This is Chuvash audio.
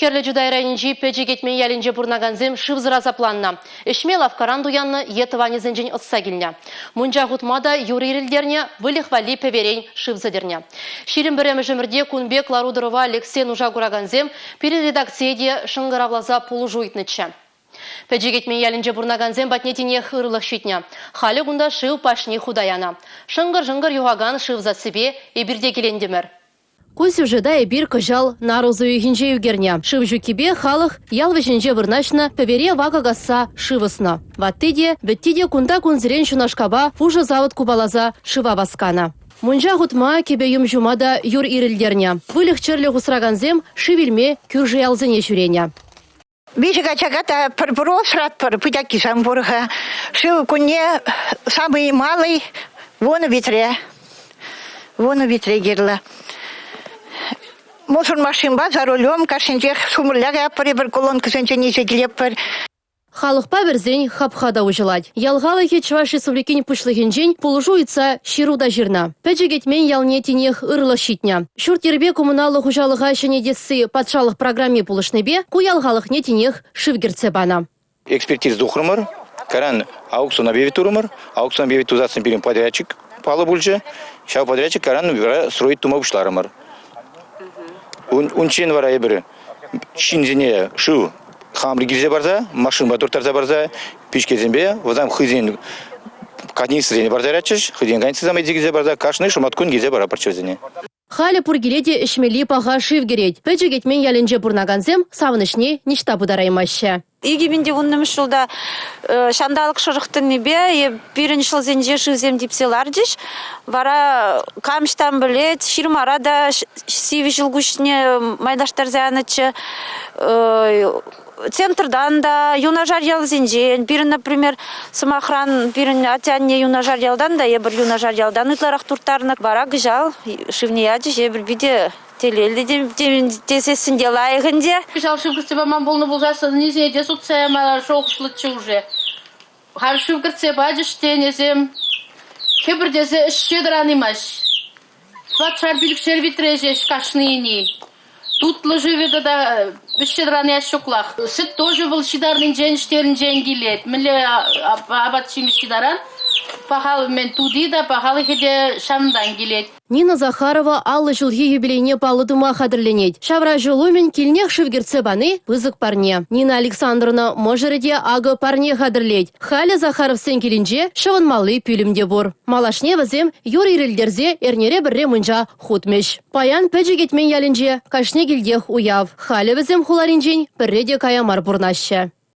Хӗрлӗ Чутай районӗнчи Пӗчӗк Этмен ялӗнче пурӑнакансем шывсӑр асапланнӑ. Ӗҫме лавккаран туяннӑ е тӑванӗсенчен ӑсса килнӗ. Мунча хутма та юр ирӗлтернӗ, выльӑх валли пӗверен шыв сӗтӗрнӗ. 21-мӗш ӗмӗрте кун пек лару-тӑрӑва лексе нуша куракансем пирӗн редакцие те шӑнкӑравласа пулӑшу ыйтнӑччӗ. Пӗчӗк Этмен ялӗнче пурӑнакансем патне тинех ырлӑх ҫитнӗ. Халӗ кунта шыв пашни хута янӑ. Шӑнкӑр-шӑнкӑр юхакан шыв сассипе эпир те килентӗмӗр. Ку сюжета эпир кӑҫал нарӑс уйӑхӗнче ӳкернӗ. Шыв ҫуккипе халӑх ял вӗҫӗнче вырнаҫнӑ пӗвере вакӑ касса шыв ӑснӑ. Ватти те, вӗтти те кунта кунсерен ҫунашкапа пушӑ савӑт купаласа шыва васканӑ. Мунча хутма, кӗпе-йӗм ҫума та юр ирӗлтернӗ. Выльӑх-чӗрлӗх усракансем шыв илме кӳршӗ ялсене ҫӳренӗ. Виҫӗ качака та пӗр пӑру усратпӑр, пытаккисем пур-ха. Шыв кунне самый малый вунӑ витре. Вунӑ витре кирлӗ. Мусор машинпа за рулем кашнинчех ҫумӑрля каятпӑр эпир колонкӑсенчен илсе килетпӗр. Халӑхпа вӗрсен хапха та уҫӑлать. Ял халӑхӗ Чӑваш Республикин Пуҫлӑхӗнчен пулӑшу ыйтса ҫыру та ҫырнӑ. Пӗчӗк Этмен ялне тинех ырлӑх ҫитнӗ. Ҫурт-йӗрпе коммуналлӑ хуҫалӑха ҫӗнетесси патшалӑх программи пулӑшнипе ку ял халӑхне тинех шыв кӗртсе панӑ. Экспертиза тухрӑмӑр, кайран аукцион объявить турӑмӑр. Аукцион объявить тусассӑн пирӗн подрядчик паллӑ пулчӗ. Ҫав подрядчик кайран вара строить тума пуҫларӑмӑр. Унччен вара эпир ҫынсене шыв хамӑр килсе парса, машинпа турттарса парса, пичкесемпе вӗсем хӑйсен канистрисене парса яратчӗҫ, хӑйсен канистрисем илсе килсе парса кашни шӑматкун килсе парапӑрччӗ вӗсене. Халӗ пур киле те ӗҫмелли паха шыв кӗрет. Пӗчӗк Этмен ялӗнче пурӑнакансем савӑнӑҫне ниҫта пытараймаҫҫӗ. 2010-мӗш ҫулта ҫанталӑк шӑрӑх тӑнипе пирӗн ҫӑлсенче шывсем типсе ларчӗҫ. Вара кам ӑҫтан пӗлет, ҫырмара та сивӗ ҫӑлкуҫне майлаштарса янӑччӗ. Центртан та, юнашар ялсенчен. Пирӗн, например, сӑмахран, пирӗн атте-анне юнашар ялтан та, эпир юнашар ялтан ытларах турттарнӑ. Вара кӑҫал шывне ячӗҫ, эпир питӗ телейлӗ тесессӗн те лайӑх ӗнтӗ. Кӑҫал шыв кӗртсе паман пулнӑ пулсассӑн ӗнисене те сутса яма шухӑшлӑччӗ уже. Халь шыв кӗртсе пачӗҫ те ӗнесем хӗпӗртесе ӗҫсе тӑранимасть. Тӑватшар пилӗкшер витре ҫеҫ кашни ӗни. Тутлӑ шывӗ тата ӗҫсе тӑранияс ҫуклах. Сӗт тоже вӑл ҫытарнинчен, ӗҫтернинчен килет. Мӗнле апат-ҫимӗҫ ҫытаран, пахалӑх мӗн тути та, пахалӑхӗ те ҫавӑнтан килет. Нина Захарова 50 ҫулхи юбилейне паллӑ тума хатӗрленет. Ҫавра ҫул умӗн килнех шыв кӗртсе пани – пысӑк парне. Нина Александровна мӑшӑрӗ те акӑ парне хатӗрлет. Халӗ Захаровсен килӗнче ҫӑвӑнмалли пӳлӗм те пур. Малашне вӗсем юр ирӗлтерсе эрнере пӗрре мунча хутмӗҫ. Паян Пӗчӗк Этмен ялӗнче кашни килтех уяв. Халӗ вӗсем хуларинчен пӗрре те кая мар пурӑнаҫҫӗ.